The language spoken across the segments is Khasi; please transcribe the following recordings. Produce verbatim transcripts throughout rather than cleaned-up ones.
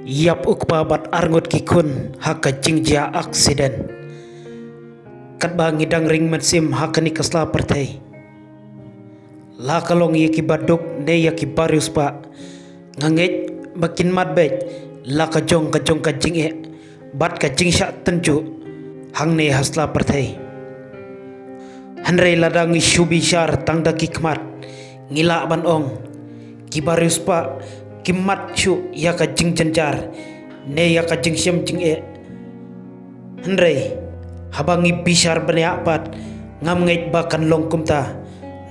Ïap u kpa bad arngut ki khun ha ka jingjia aksiden. Katba ngi dang ring mynsiem ha kane ka sla pyrthei, la ka long ïa ki baduk ne ïa ki bariewspah, nga ngeit ba kin mad beit la ka jong ka jong ka jingeh bad ka jingshah tynjuh hangne ha sla pyrthei. Hynrei lada ngi shu bishar tang da ki khmat, ngi lah ban ong, ki bariewspah kim mad shuh ïa ka jingjynjar ne ïa ka jingshem jingeh. Hynrei haba ngi bishar bniah pat, ngam ngeit ba kan long kumta,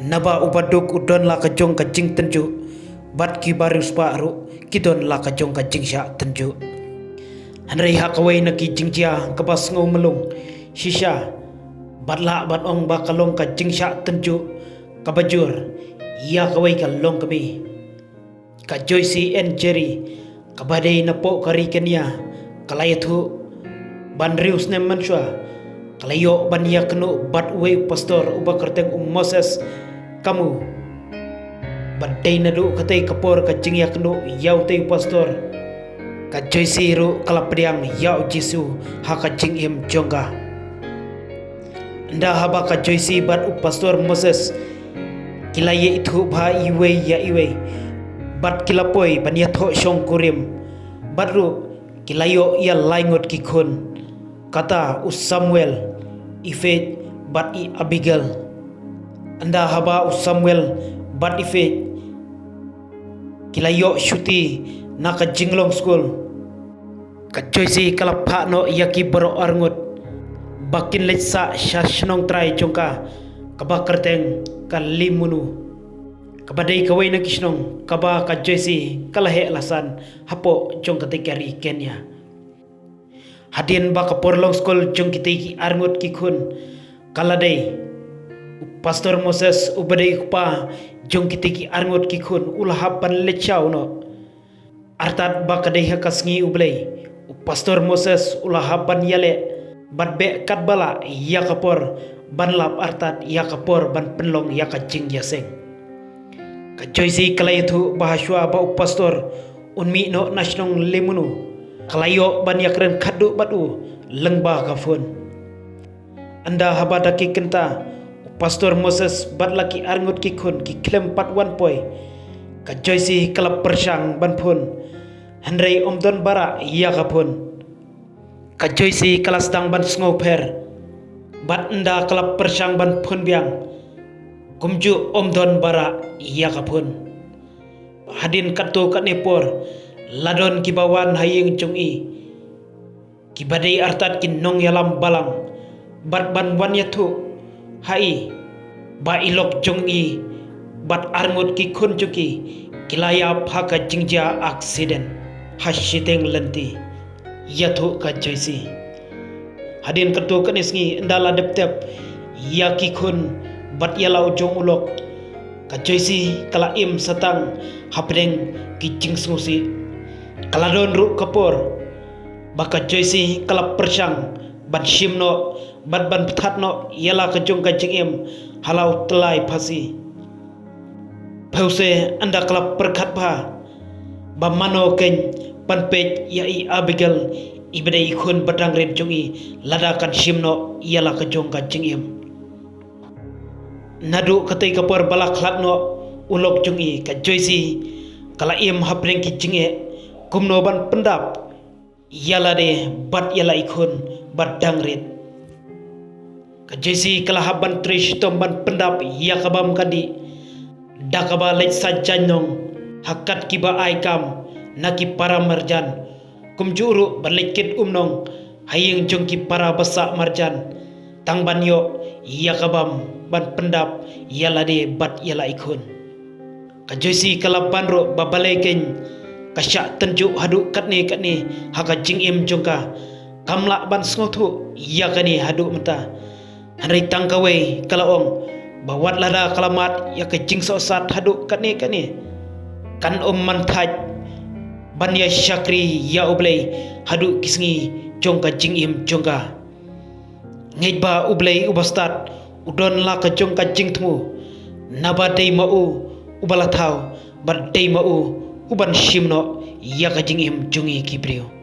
naba u baduk u don la ka jong ka jingtynjuh, bad ki bariewspah ruh ki don la ka jong ka jingshah tynjuh. Hynrei ha kawei na ki jingjia kaba sngew mlung shisha, bad lah ban ong ba ka long ka jingshah tynjuh kaba jur ïa kawei ka longkmie, ka Joyce N Jerry, kaba dei na poh ka ri Kenya, ka la ïathuh ba hynriew snem mynshuwa ka la ïoh ban ïakynduh bad uwei u pastor uba kyrteng u Moses Kamu. Bad dei naduh katei ka por ka jingïakynduh ïa utei u pastor, ka Joyce ruh ka la pdiang ïa u Jisu ha ka jingim jong ka. Ynda haba ka Joyce bad u pastor Moses ki la ïaithuh bha iwei ïa iwei, bad ki la poi ban ïathoh shongkurim, bad ruh ki la ïoh ïa laingut ki khun, kata u Samuel, i Faith bad i Abigail. Ynda haba u Samuel bad i Faith ki la ïoh shuti na ka jinglong skul, ka Joyce ka la phah noh ïa ki baroh arngut ba kin leit sah sha shnong trai jong ka, kaba kyrteng ka Limunu, kaba dei kawei na ki shnong kaba ka Joyce ka la heh la san hapoh jong katei ka ri Kenya. Hadien ba ka por long skul jong kitei ki arngut ki khun ka la dei, u pastor Moses uba dei u kpa jong kitei ki arngut ki khun u la hap ban leit shaw noh. Artat ba ka dei ha ka sngi U Blei, u pastor Moses u la hap ban ïaleh bad beh katba lah ïa ka por ban lap artat ïa ka por ban pynlong ïa ka jingïaseng. Ka Joyce ka la ïathuh ba hashwa ba u pastor un mih noh na shnong Limunu, ka la ïoh ban ïakren khatduh bad u lyngba ka phone. Ynda haba da ki kynta, u pastor Moses bad la ki arngut ki khun ki khlem pat wan poi, ka Joyce ka la pyrshang ban phone, hynrei ym don barah ïa ka phone. Ka Joyce ka la sdang ban sngewpher, bad ynda ka la pyrshang ban phone biang, kumjuh ym don barah ïa ka phone. Hadien katto katne por la don kiba wan ha ïing jong i, kiba dei artat ki nongïalam balang, bad ban wan ïathuh ha i ba i lok jong i bad arngut ki khun jong ki ki la ïap ha ka jingjia aksiden ha shiteng lynti. Ïathuh ka Joyce. Hadien katto katne sngi ynda la dep tep ïa ki khun bad ïa la u jong u lok, ka Joyce ka la im satang hapdeng ki jingsngewsih. Ka la don ruh ka por ba ka Joyce ka la pyrshang ban shim noh bad ban pynthad noh ïa la ka jong ka jingim ha la u tyllai phasi. Phewse ynda ka la pyrkhat bha ba mano kein ban peit ïa i Abigail, iba dei i khun ba dang rit jong i, lada kan shim noh ïa la ka jong ka jingim. Naduh katei ka por ba la khlad noh u lok jong i, ka Joyce ka la im hapdeng ki jingeh kumno ban pyndap ïa lade bad ïa la i khun ba dang rit. Ka Joyce ka la hap ban trei shitom ban pyndap ïa ka bam ka dih da kaba leit sah jaiñ nong ha kat kiba ai kam na ki para marjan, kumjuh ruh ban leit kit um nong ha ïing jong ki para ba sah marjan, tang ban ïoh ïa ka bam ban pyndap ïa lade bad ïa la i khun. Ka Joyce ka la ban ruh ba balei kein ka shah tynjuh haduh katne katne ha ka jingim jong ka. Kam lah ban sngewthuh ïa kane haduh mynta. Hynrei tang kawei ka la ong ba wat lada ka la mad ïa ka jingsohsat haduh katne katne, kan ym man thait ban ïa shakri ïa U Blei haduh ki sngi jong ka jingim jong ka. Ngeit ba U Blei uba stad u don la ka jong ka jingthmu, naba dei ma u uba la thaw bad dei ma u uban shim noh ïa ka jingim jong ngi ki briew.